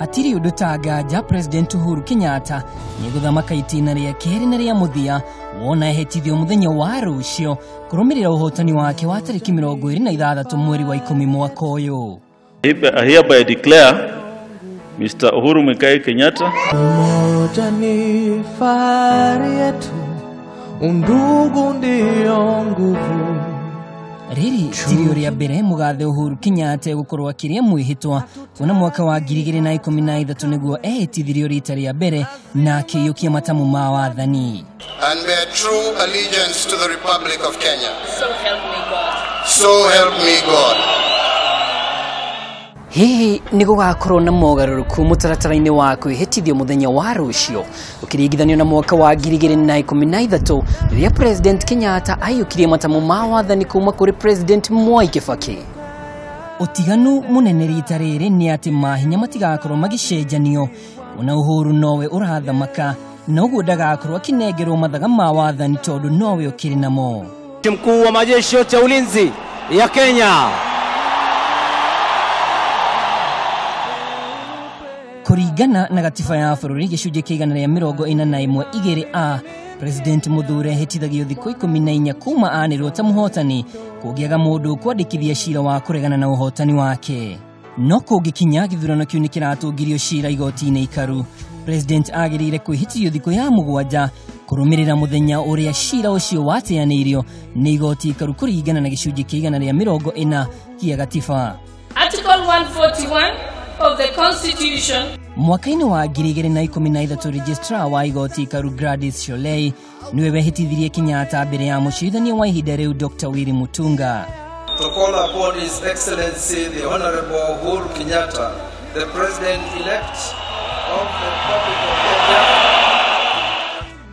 Hatirĩ ũndũ ta nganja President Uhuru Kenyatta nĩegũthamaka itĩna rĩa kerĩ na rĩa mũthia wona ehĩtithio mũthenya wa rũciũ kũrũmĩrĩra ũhotani wake wa tarĩki 26 mweri wa 10 mwaka ũyũ. I hereby declare Mr. Uhuru Muigai Kenyatta. Umoja ni fahari yetu, undugu ndio nguvu. Rĩrĩ tirio rĩa mbere mũgathe Uhuru Kenyatta egũkorwo akĩrĩa mwĩhĩtwa kuona mwaka wa 2013 nĩguo ehĩtithirio rita rĩa mbere na akĩiyũkia matamu ma wathani. And bear true allegiance to the Republic of Kenya. So help me God. So help me God. Hihi nĩ gũgakorwo na mogarũrũku mũtaratara-inĩ wa kwĩhĩtithio mũthenya wa rũciũ ũkĩringithanio na mwaka wa 2013 rĩrĩa President Kenyatta aiyũkirie matamu ma wathani kuma kũrĩ President Mwai Kibaki. Ũtiganu mũnene rita rĩrĩ nĩ atĩ mahinya matigakorwo magĩcenjanio kuona Uhuru nowe ũrathamaka na ũguo ndagakorwo akĩnengerwo mathaga ma wathani tondũ nowe ũkĩrĩ namo. Mkuu wa majeshi yote ya ulinzi ya Kenya. Kũringana na gatiba ya bũrũri gĩcunjĩ kĩa 141 igĩrĩ a President mũthure ehĩtithagio thikũ 14 kuma anĩrwo ta mũhotani kũngĩaga mũndũ kwandĩkithia cira wa kũregana na ũhotani wake. No kũngĩkinya gĩthurano kĩu nĩkĩratũngirio cira igoti-inĩ ikaru, President agĩrĩire kwĩhĩtithio thikũ ya 7 kũrũmĩrĩra mũthenya ũrĩa cira ũcio wateanĩirio nĩ igoti ikaru kũringana na gĩcunjĩ kĩa 140 kĩa gatiba. Article 141 of the Constitution. Mwaka-inĩ wa 2013 registrar wa igoti ikaru Gladys Sholei niwe wehĩtithirie Kenyatta mbere ya mũcirithania wa ihinda rĩu Dr. Willy Mutunga. To call upon His Excellency the Honorable Uhuru Kenyatta, the President-elect of the Republic of Kenya.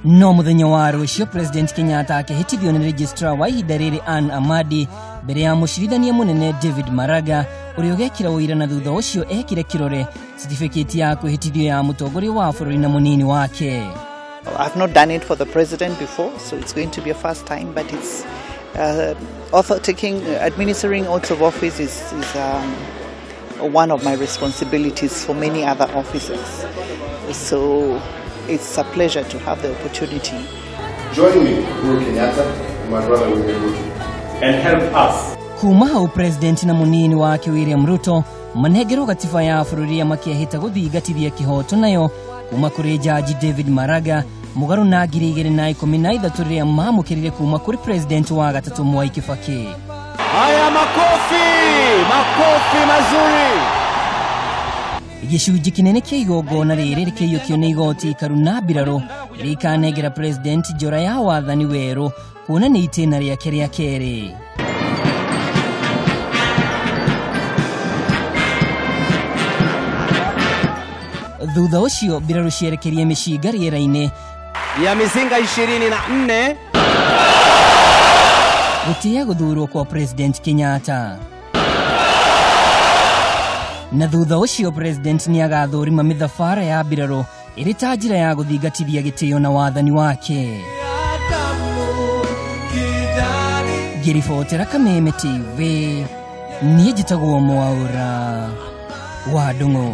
No mũthenya wa rũciũ President Kenyatta akĩhĩtithio nĩ registrar wa ihinda rĩrĩ Ann Amadi mbere ya mũcirithania mũnene David Maraga ũrĩa ũgekĩra ũira na thutha ũcio ekĩre kĩrore certificate ya kwĩhĩtithio ya mũtongoria wa bũrũri na mũnini wake. I've not done it for the president before, so it's going to be a first time, but it's administering oaths of office is one of my responsibilities for many other officers. So it's a pleasure to have the opportunity. Join me, Uhuru Kenyatta, and my brother William Ruto, and help us. Kuma hau President na munini wake William Ruto manengerwo gatiba ya bũrũri ya makĩehĩta gũthingatithia kĩhoto nayo kuma kũrĩ Jaji David Maraga mũgarũ na 2013 rĩrĩa mamũkĩrire kuma kũrĩ President wa gatatũ Mwai Kibaki. Haya, makofi, makofi mazuri. Gĩcunjĩ kĩnene kĩa igongona rĩrĩ rĩkĩiyũkio nĩ igoti ikaru na mbirarũ rĩkanengera President njora ya wathani werũ kuona nĩ itĩna rĩake rĩa kerĩ. Thutha ũcio mbirarũ cierekerie mĩcinga rĩera-inĩ ya mizinga 24 gũtĩĩa gũthurwo kwa President Kenyatta. Na thutha ũcio President nĩagathũrima mĩthabara ya mbirarũ ĩrĩ ta njĩra ya gũthingatithia gĩtĩo na wathani wake. Ngĩribotera Kameme TV, niĩ njĩtagwo Mwaũra wa Ndung'u.